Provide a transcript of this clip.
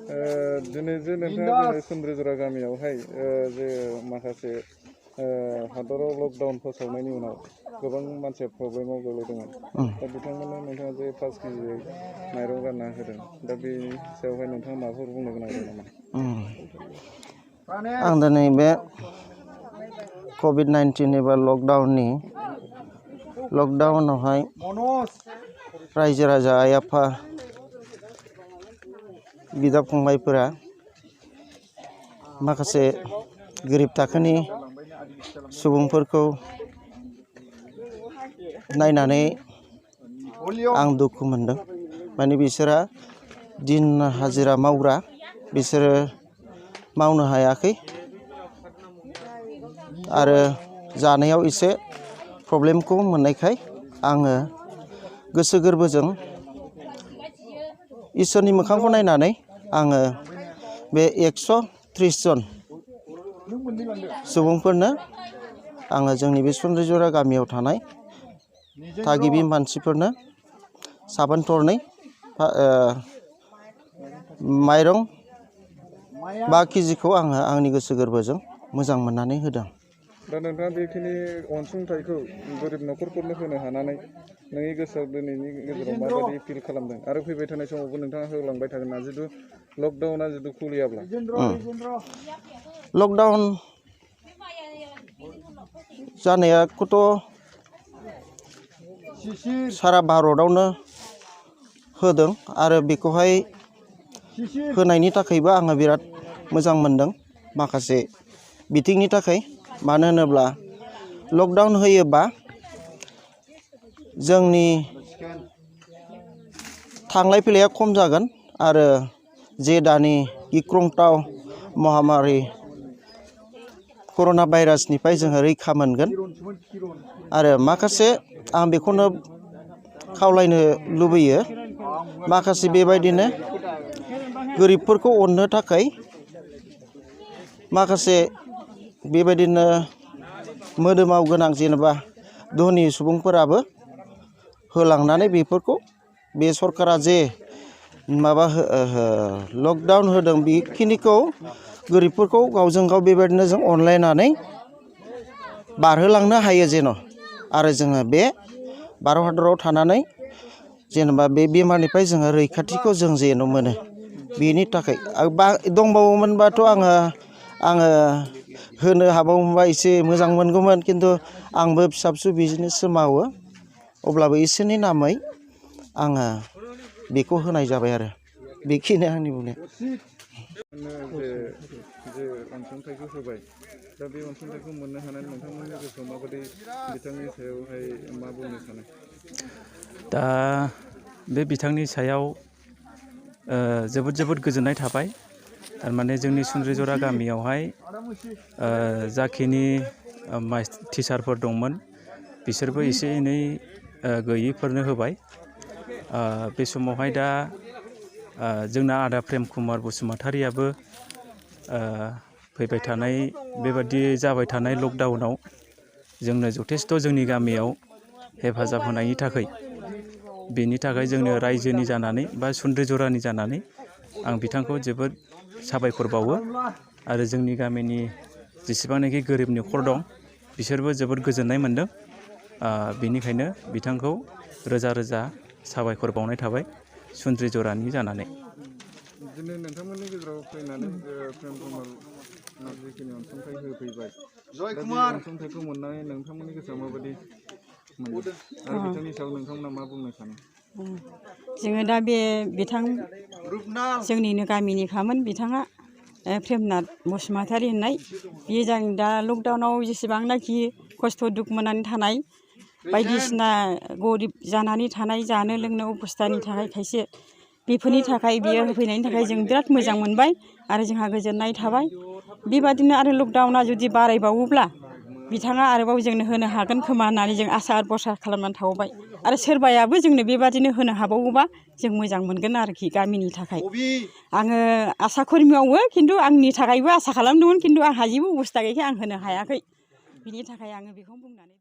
दिनै जे नोंथाङा सुन्द्रिजरा गामियावहाय जे माखासे हादराव लकडाउन फोसावनायनि उनाव गोबां मानसिया प्रब्लेमाव गोग्लैदोंमोन दा बिथांमोननो नोंथाङा जे 5 केजि माइरं रानना होदों दा बेनि सायावहाय नोंथाङा माबाफोर बुंनो गोनां दं नामा? आं दिनै बे COVID-19 एबा लकडाउनावहाय रायजो राजा आइ आफा बिदा फंबायफोरा माखासे गोरिब थाखोनि सुबुंफोरखौ नायनानै आं दुखु मोनदों। माने बिसोरा दिन हाजिरा मावग्रा बिसोरो मावनो हायाखै आरो जानायाव एसे प्रब्लेमखौ मोननायखाय आङो गोसो गोरबोजों इसोरनि मोखांखौ नायनानै आङो बे 130 जन सुबुंफोरनो आङो जोंनि बे सुन्द्रिजरा गामियाव थानाय थागिबि मानसिफोरनो साबोन थरनै माइरं 5 केजिखौ आङो आंनि गोसो गोरबोजों मोजां मोननानै होदों। दा नोंथाङा बेखिनि अनसुंथाइखौ गोरिब न'खरफोरनो होनो हानानै नोंनि गोसोआव दिनैनि गेजेराव माबायदि फिल खालामदों आरो फैबाय थानाय समावबो नोंथाङा होलांबाय थागोन ना जितु लकडाउना जितु खुलियाब्ला? लकडाउन जानायाखौथ' सारा भारतआवनो होदों आरो बेखौहाय होनायनि थाखायबो आङो बिराद मोजां मोनदों माखासे बिथिंनि थाखाय। मानो होनोब्ला लकडाउन होयोबा जोंनि थांलाय फैलाया खम जागोन आरो जे दानि गिख्रंथाव महामारि कर'ना भाइरासनिफ्राय जोङो रैखा मोनगोन आरो माखासे आं बेखौनो खावलायनो लुबैयो माखासे बेबायदिनो गोरिबफोरखौ अननो थाखाय माखासे बेबायदिनो मोदोमाव गोनां जेनेबा धोनि सुबुंफोराबो होलांनानै बेफोरखौ बे सरकारा जे माबा लकडाउन होदों बेखिनिखौ गोरिबफोरखौ गावजों गाव बेबायदिनो जों अनलायनानै बारहोलांनो हायो जेन' आरो जोङो बे भारत हादराव थानानै जेनेबा बे बेमारनिफ्राय जोङो रैखाथिखौ जों जेन' मोनो बेनि थाखाय दंबावोमोनबाथ' आङो होनो हाबावोमोनबा एसे मोजां मोनगौमोन खिन्थु आंबो फिसा फिसौ बिजनेससो मावो अब्लाबो इसोरनि नामै आङो बेखौ होनाय जाबाय आरो बेखिनि आंनि बुंनाया। जे अनसुंथाइखौ होबाय दा बे अनसुंथाइखौ मोननो हानाय नोंथांमोननि गोसोआव माबायदि बिथांनि सायावहाय मा बुंनो सानो? दा बे बिथांनि सायाव जोबोद गोजोननाय थाबाय। थारमाने जोंनि सुन्द्रिजरा गामियावहाय जाखिनि टिचारफोर दंमोन बिसोरबो एसे एनै गैयैफोरनो होबाय। बे समावहाय दा जोंना आदा प्रेम कुमार बसुमतारियाबो फैबाय थानाय बेबादि जाबाय थानाय लकडाउनाव जोंनो जथेस्थ' जोंनि गामियाव हेफाजाब होनायनि थाखाय बेनि थाखाय जोंनो रायजोनि जानानै बा सुन्द्रिजरानि जानानै आं बिथांखौ जोबोद साबायखर बावो आरो जोंनि गामिनि जेसेबांनाखि गोरिब न'खर दं बिसोरबो जोबोद गोजोननाय मोनदों। बेनिखायनो बिथांखौ रोजा रोजा साबायखर बावनाय थाबाय सुन्द्रिजरानि जानानै। दिनै नोंथांमोननि गेजेराव फैनानै प्रेम कुमार जिखिनि अनसुंथाइ होफैबाय दा बे अनसुंथाइखौ मोननानै नोंथांमोननि गोसोआव माबायदि मोनदों आरो बिथांनि सायाव नोंथांमोना मा बुंनो सानो? जोङो दा बे बिथां जोंनिनो गामिनिखामोन बिथाङा प्रेमनाथ बसुमतारि होननाय बियो जों दा लकडाउनाव जेसेबांनाखि खस्थ' दुख मोननानै थानाय बायदिसिना गरिब जानानै थानाय जानो लोंनो अबस्थानि थाखाय खायसे बेफोरनि थाखाय बियो होफैनायनि थाखाय जों बिराद मोजां मोनबाय आरो जोंहा गोजोननाय थाबाय। बेबादिनो आरो लकडाउना जुदि बारायबावोब्ला बिथाङा आरोबाव जोंनो होनो हागोन खोमा होननानै जों आसा भरसा खालामनानै थाबाय आरो सोरबायाबो जोंनो बेबादिनो होनो हाबावोबा जों मोजां मोनगोन आरोखि गामिनि थाखाय। आङो आसा खर्मि मावो खिन्थु आंनि थाखायबो आसा खालामदोंमोन खिन्थु आंहा जेबो अबस्था गैयैखाय आं होनो हायाखै बिनि थाखाय आङो बेखौनो बुंनानै